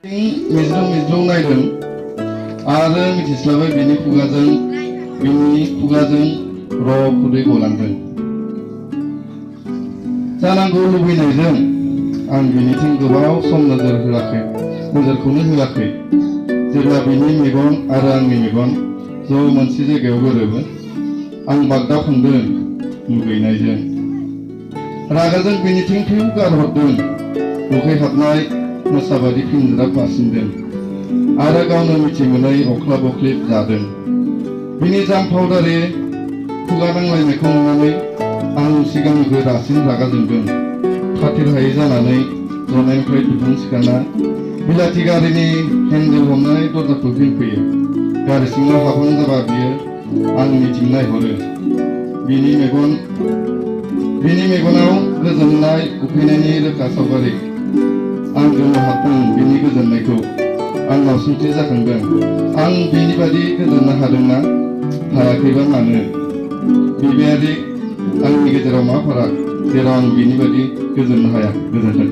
मिज्लुं नायदों आरो मिथिस्लाबै बिनि खुगाजों र' खुदै गलांदों। जानांगौ लुबैनायजों आं बिनिथिं गोबाव सम नोजोरखौनो होआखै। जेब्ला बिनि मेगन आरो आंनि मेगन ज' मोनसे जायगायाव गोरोबो, आं बागदावखांदों मुगैनायजों। रागाजों बिनिथिं फिउ गारहरदों, उखैहाबनाय मोसाबादि फिनज्राब बारसिनदों आरो गावनो मिथिमोनै अख्लाब अख्लिब जादों। बिनि जामफावदारि खुगा नांलायनायखौ नुनानै आं सिगांनिख्रुइ रासिन रागा जोंदों। खाथिर हायै जानानै जनायनिफ्राय दुरुं सिखारना बिलाथि गारिनि हेन्डेल हमनानै दरजाखौ खेंफोयो। गारि सिङाव हाबहां जाबा बियो आंनिथिं नायहरो। बिनि मेगनाव गोजोननाय उखैनायनि रोखा सावगारि। आं गोमोहाबदों बिनि गोजोननायखौ। आंनाव सोंथि जाखांदों, आं बिनि बादि गोजोननो हादोंना हायाखैबा मानो? बिबायारि, आंनि गेजेराव मा फाराग जेराव आं बिनि बादि गोजोननो हाया? गोजोन्थों।